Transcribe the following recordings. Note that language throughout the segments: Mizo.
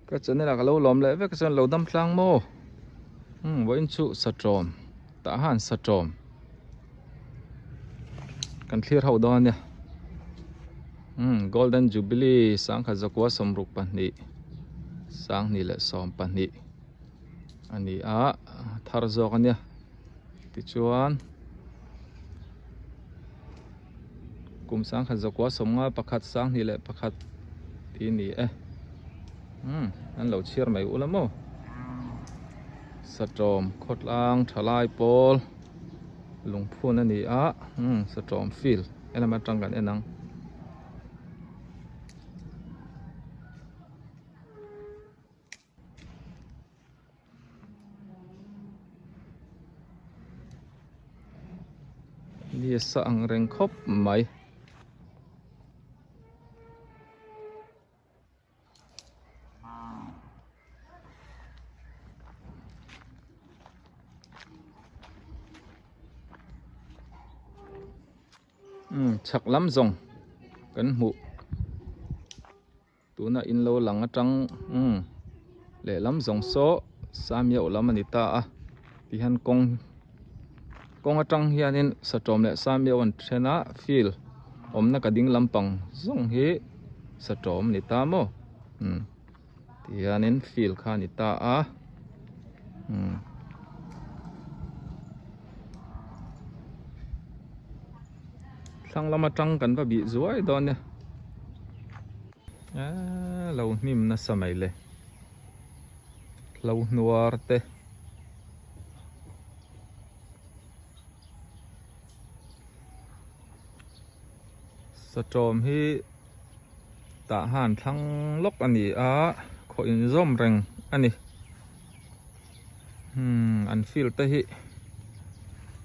Ka channel ah ka lo lawm leh vek chuan lo dam tlang maw? Umm vawiin chu satawm tah han satawm kan thlir ho dawn a nia. Umm Golden Jubilee sangkhat zakua 62 2012 a ni a thar zawk a nia tichuan kum 1951 21 tih a ni e umm an lo chhiar mai ula maw satawm khawtlang thalai pawl lungphun a ni a umm satawm field helam atang kan en ang. Ni a sa ang reng khawp mai. Umm chhak lam zawng kan hmuh. Tuna in lo lang atang umm lehlam zawng saw Samiau lam a ni ta a tihian kawng kawng atang hianin Satawm leh Samiau an then a field awmna ka ding lampang zawng hi Satawm a ni ta maw umm tihianin field kha a ni ta a umm. Thlang lam atang kan va bih zuai dawn nia eee lo hnim nasa mai le hlo hnuar te satawm hi tah han thlang lawk a ni a khaw inzawm reng a ni. Hmm an field te hi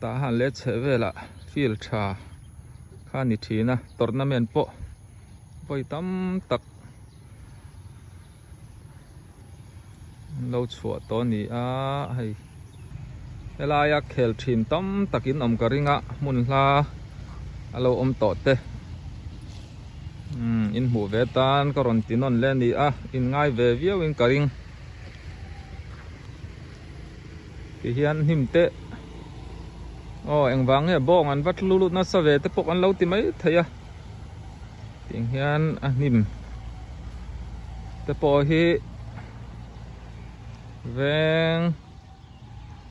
tah han leh chheh velah field tha kha a ni thin a tournament pawh vawi tam tak an lo chhuah tawh a ni a hei helaia khel thin tam takin awm ka ring a hmun hla a lo awm tawh te umm in hmuh ve tan ka rawn ti nawn leh a ni a in ngai ve viau in ka ring. Ti hian hnim te aw engvang nge bawng an va thlu lut nasa ve te pawh kan lo ti mai thei a tiang hian a hnim te pawh hi veng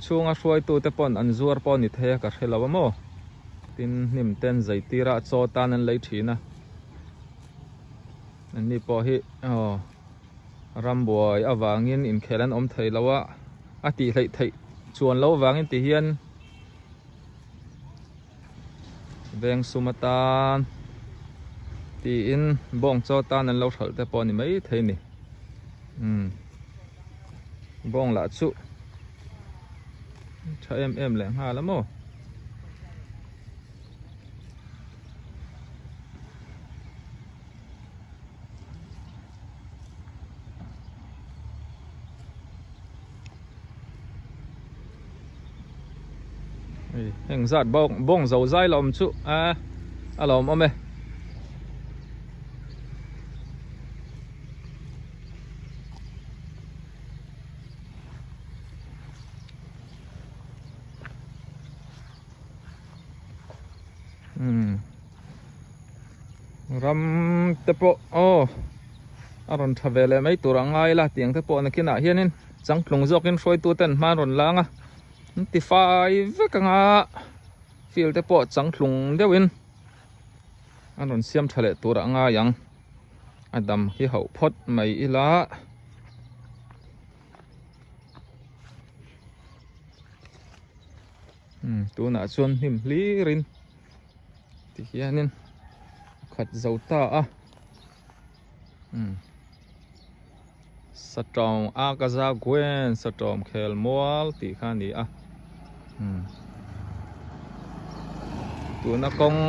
chhunga hruaitu te pawn an zuar pawh a ni thei a ka hre lo a maw tin hnim te an zai tir a chaw tan an lei thin a anni pawh hi aw. Rambuai avangin inkhel an awm thei lo a, a tih hleih theih chuan lo avangin ti hian veng sum atan tiin bawng chaw tan an lo hralh te pawh a ni mai thei a ni umm bawng lah chu tha em em leh nghal a maw. Heng zat bawng bawng zo zai la awm chu a a lawm awm e. Umm. Ram te pawh aw a rawn tha ve leh mai tur a ngai la tiang te pawh nakinah hianin changtlung zawkin hruaitu ten hma an rawn lang a an ti fai vek anga field te pawh changtlung deuhin an rawn siam tha leh tur a ngai ang a dam hi hauh phawt mai ila. Umm tunah chuan hnim hlirin ti hianin a khat zo ta a umm satawng a ka za gwen satawm khel mual tih kha a ni a umm tuna kawng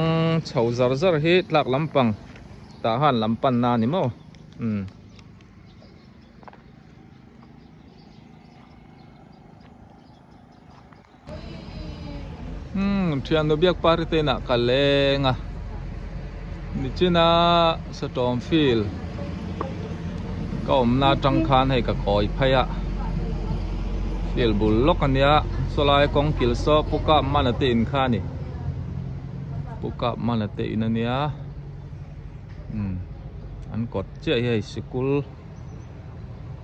chho zar zar hi tlak lampang tah han lam panna a ni maw umm. Umm thiannu biak party te inah ka leng a nichina satawm field Ka awmna atang khan hei ka kawi phei a field bul lawk a nia sawlai kawng kil saw pu kap mana te in kha a ni pu kap mana te in a nia umm an kawt chiah hi hei sikul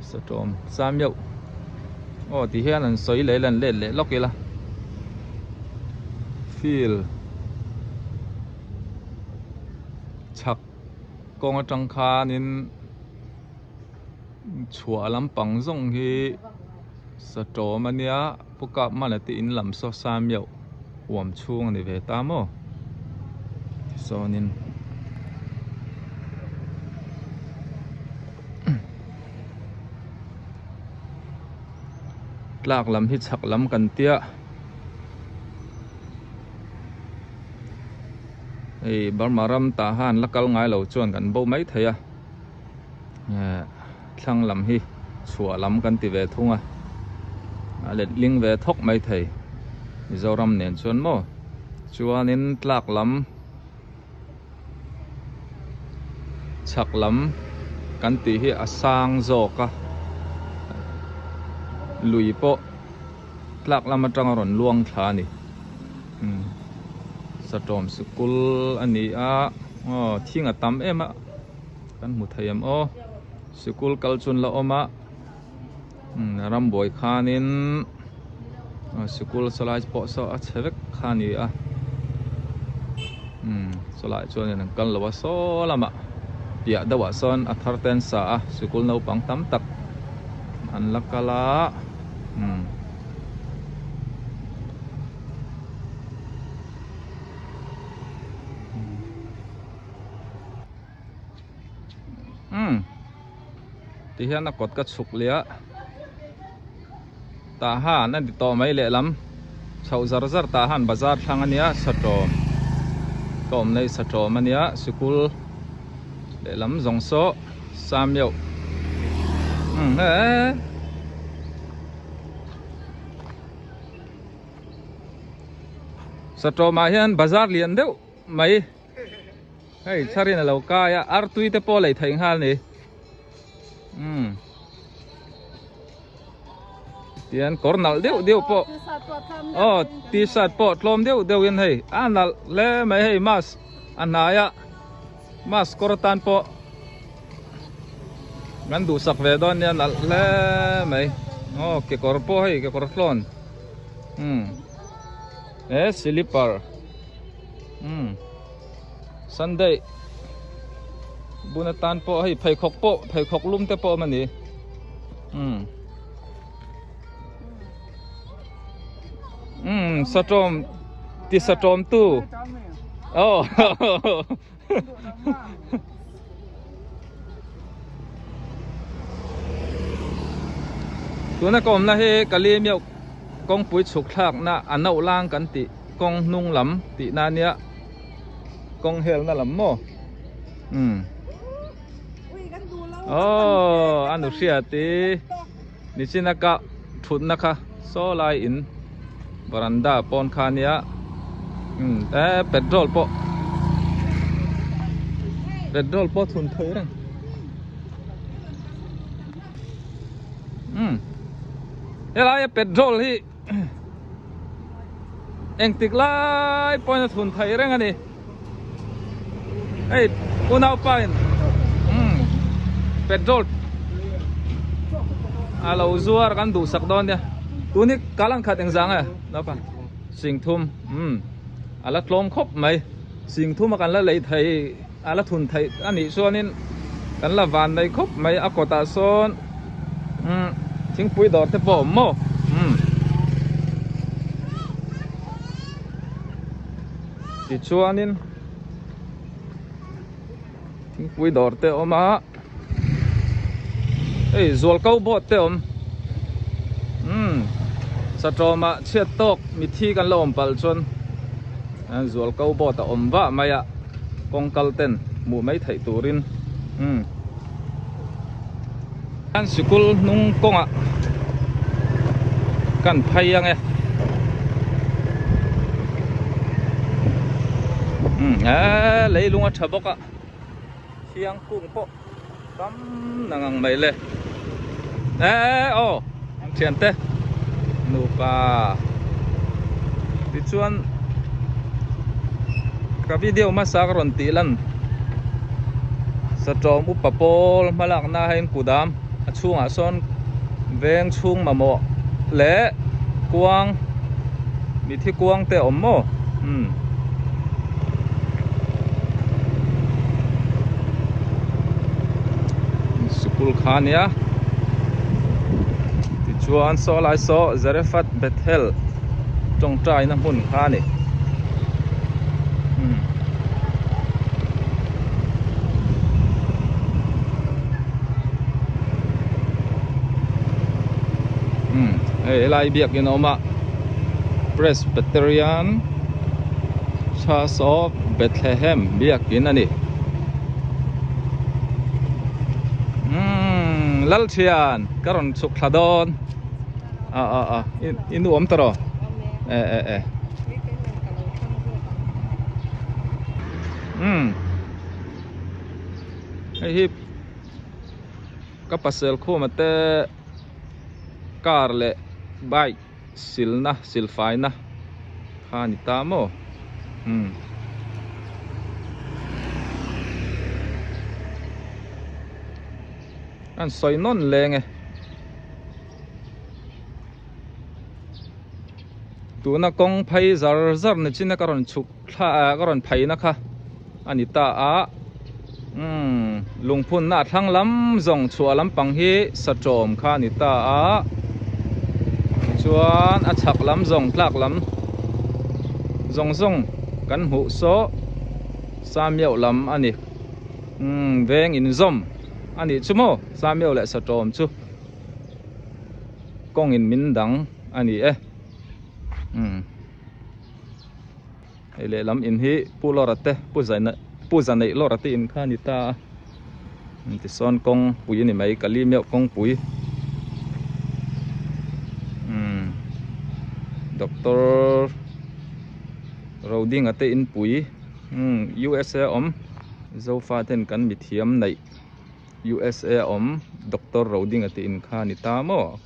satawm samiauh aw ti hian an sawi leh lan let leh lawk ila field chhak. Kawng atang khanin chhuah lampang zawng hi satawm a nia pu kap hman a te in lam saw sa miauh huam chhung a ni ve ta maw tichuanin tlak lam hi chhak lam kan tia. Hei Burma ram tah han la kal ngai lo chuan kan bo mai thei a eh thlang lam hi chhuah lam kan ti ve thung a a let ling ve thawk mai thei Mizoram nen chuan maw chuanin tlak lam chhak lam kan tih hi a sang zawk a lui pawh tlak lam atanga rawn luang thla a ni umm satawm sikul a ni a aw thing a tam em a kan hmu thei em aw sikul kal chun la awm a umm rambuai khanin sikul sawlai pawh saw a chhe vek kha a ni a umm sawlai chuanin an kal lo a saw lamah piah deuhah sawn a thar te an sa a sikul naupang tam tak an la kal a. Umm umm ti hian a kawt ka chhuk leh a tah han a ni tawh mai lehlam chhoh zar zar tah han bazar thlang a nia satawm ka awm na hi satawm a nia sikul lehlam zawng saw Sameuh umm he Satawmah hian bazar lian deuh mai hei charin a lo kai a artui te pawh lei theih nghal ni umm tian kawr nalh deuh deuh pawh aw t-shirt pawh tlawm deuh deuh in hei a nalh hle mai hei mask a hnai a. Mask kawr atan pawh kan duhsak ve dawn nia nalh hle mai aw kekawr pawh hei kekawr tlawn umm he slipper umm sunday bun atan pawh hei pheikhawk pawh pheikhawk lum te pawh a awm a ni umm umm satawm ti satawm tu aw Tuna ka awmna hi Kalimiau kawngpui chhuk thlakna a nauh lang kan tih kawng hnung lam tihna ania kawng helna lam maw umm aw a nu hriat i nichina ka thutna kha saw lai in veranda pawn kha ania umm eh petrol pawh petrol pawh thun thei reng umm helai a petrol hi engtik lai pawhin a thun thei reng a ni hei unaupa in umm petrol a lo zuar kan duhsak dawn nia tun hi kal ang khat engzang e naupa singthum umm a la tlawm khawp mai singthum a kan la lei thei a la thun theih a nih chuanin kan la van nei khawp mai a kawtah sawn umm thingpui dawr te pawh a awm maw umm tichuanin thingpui dawr te a awm a hei zual ko boat te a awm umm satawmah chhiat tawk mithi kan la awm palh chuan zual ko boat a awm vah mai a kawng kal ten hmuh mai theih turin umm an sikul hnung kawngah kan phei ang e umm eee leilung a tha bawk a thiang kung pawh. tam na ngang mai le e aw thiante nupa tichuan ka video hmasa ka rawn tih lan satawm upa pawl hmalakna a in kudam a chhungah sawn veng chhung mamawh leh kuang mithi kuang te a awm maw umm. Sikul kha a nia tichuan saw lai saw Zarephath Bethel tawngtaina hmun kha a ni umm. Umm hei helai biakin a awm a Presbyterian Church of Bethlehem biakin a ni umm Lalthian ka rawn chhuk thla dawn a a a i nu awm ta rawh e e e umm hei hi ka pasel khuma te car leh bike silna silfaina kha a ni ta maw umm an sawi nawn leng e. Tuna kawng phei zar zar ni chin a ka rawn chhuk thla ah ka rawn phei na kha a ni ta a umm lungphun na a thlang lam zawng chhuah lampang hi satawm kha a ni ta a tichuan a chhak lam zawng tlak lam zawng zawng kan hmuh saw samiau lam a ni umm veng inzawm a nih chu maw samiau leh satawm chu. Kawngin min dang a ni e umm hei lehlam in hi pu lawra te pu zaina pu zaneih lawra te in kha a ni ta a tisawn kawngpui a ni mai ka li meuh kawngpui umm doctor Rodinga te inpui umm USA awm zofa ten kan mithiam neih. USA a awm Doctor Rodinga tih in kha a ni ta maw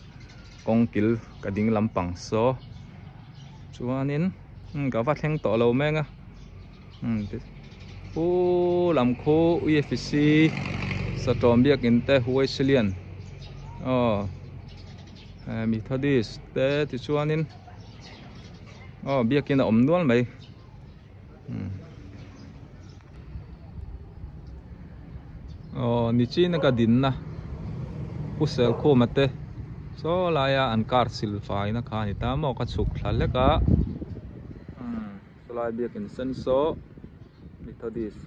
kawngkil ka ding lampang saw chuanin umm ka va thleng tawh lo meng a umm pu lam khu ufc satawm biakin te Wesleyan aw Methodist te tichuanin aw biakin a awm nual mai. Aw nichina ka dinna Pu Selkhuma te saw laia an car sil faina kha a ni ta maw ka chhuk thla hlek a umm sawlai biakin sen saw Methodist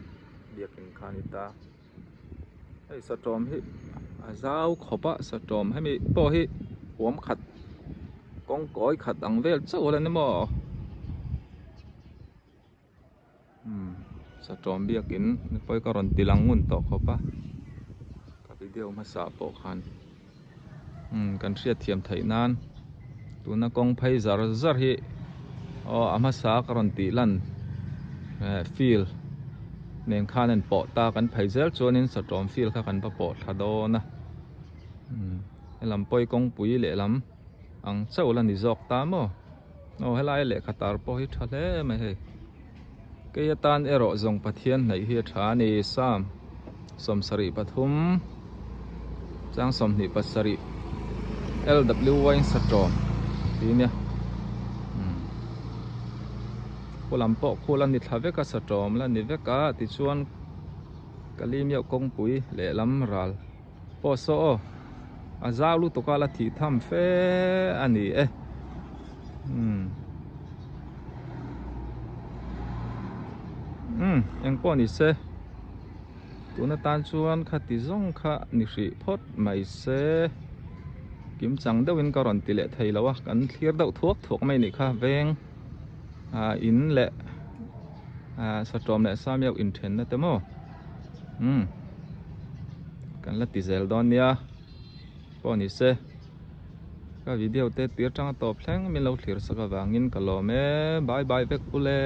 biakin kha a ni ta hei satawm hi a zau khawp a satawm hemi pawh hi huam khat kawng kawi khat ang vel chauh a la ni maw. Umm satawm biakin pawi ka rawn ti lang ngun tawh khawp a ka video hmasa pawh khan umm kan hriat thiam theih nan tuna kawng phei zar zar hi aw a hmasa ka rawn tih lan eh field nen khan an pawh ta kan phei zel chuanin satawm field kha kan va pawh thla dawn a umm helam pawi kawngpui lehlam ang chauh la ni zawk ta maw. Aw helai lehkha tar pawh hi tha hle mai hei kei atan erawh zawng Pathian hnaih hi a tha a ni Psalm 73 chang 27 LWY Satawm tih nia umm khu lam pawh khu la ni thla vek a Satawm la ni vek a tichuan Kalimiah kawngpui lehlam ral pawh saw aw a zau lutuk a la thih tham fe a ni e umm umm eng pawh ni se tun atan chuan khati zawng kha ni hrih phawt mai se kim chang deuhin ka rawn ti leh thei lo a kan thlir deuh thuak thuak mai a nih kha veng ah in leh ah satawm leh samiau inthenna te maw umm kan la ti zel dawn nia pawh ni se ka video te tir tanga tawp thleng min lo thlir sak avangin ka lawm e bye bye vek ule.